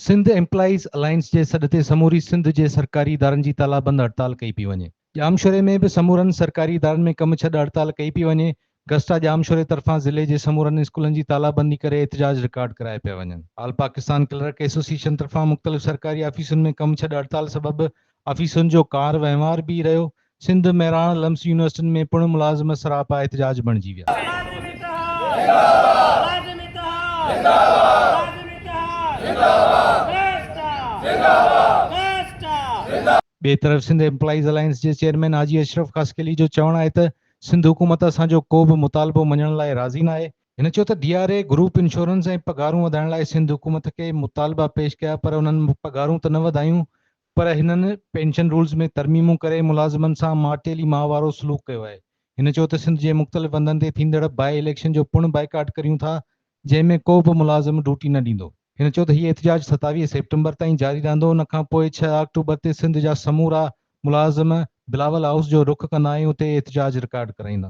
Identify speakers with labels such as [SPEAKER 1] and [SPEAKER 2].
[SPEAKER 1] Sindh employees alliance جي سڏ تي سموري سنڌ جي سرڪاري ادارن جي تالا بند هڙتال ڪئي پئي وڃي. ڄامشوري ۾ به سمورن سرڪاري ادارن ۾ ڪم ڇڏ هڙتال ڪئي پئي وڃي. گسٽا ڄامشوري طرفان ضلعي جي سمورن اسڪولن جي تالا بندي ڪري احتجاج رڪارڊ ڪرايا پيا وڃن. آل پاڪستان ڪلرڪ ايسوسيئيشن طرفان مختلف سرڪاري آفيسن ۾ ڪم ڇڏ هڙتال سبب آفيسن جو ڪار وهنوار بيهي رهيو. سنڌ، مهراڻ، لمس يونيورسٽين ۾ پڻ ملازم سراپا احتجاج بڻجي ويا. ٻئي طرف سنڌ ايمپلائيز الائنس جي چيئرمين حاجي اشرف خاصخيلي جو چوڻ آهي ته سنڌ حڪومت اسان جو ڪو به مطالبو مڃڻ لاء راضي ناهي. هن چيو ته D R A, group insurance ۽ پگهارون وڌائڻ لاء سنڌ حڪومت کي مطالبا پيش ڪيا پر انهن پگهارون ته نه وڌايون پر هنن پينشن رولز ۾ ترميمون ڪري ملازمن سان ماٽيلي ماء وارو سلوڪ ڪيو آهي. هن چيو ته سنڌ جي مختلف هنڌن تي ٿيندڙ باء اليڪشن جو پڻ بائيڪاٽ ڪريون ٿا جنهن ۾ ڪو به ملازم ڊيوٽي نه ڏيندو. هن چيو ته هي احتجاج 27 سيپٽمبر تائين جاري رهندو، ان کان پوء ڇهه آڪٽوبر تي سنڌ جا سمورا ملازم بلاول هائوس جو رخ ڪندا ۽ اتي احتجاج رڪارڊ ڪرائيندا.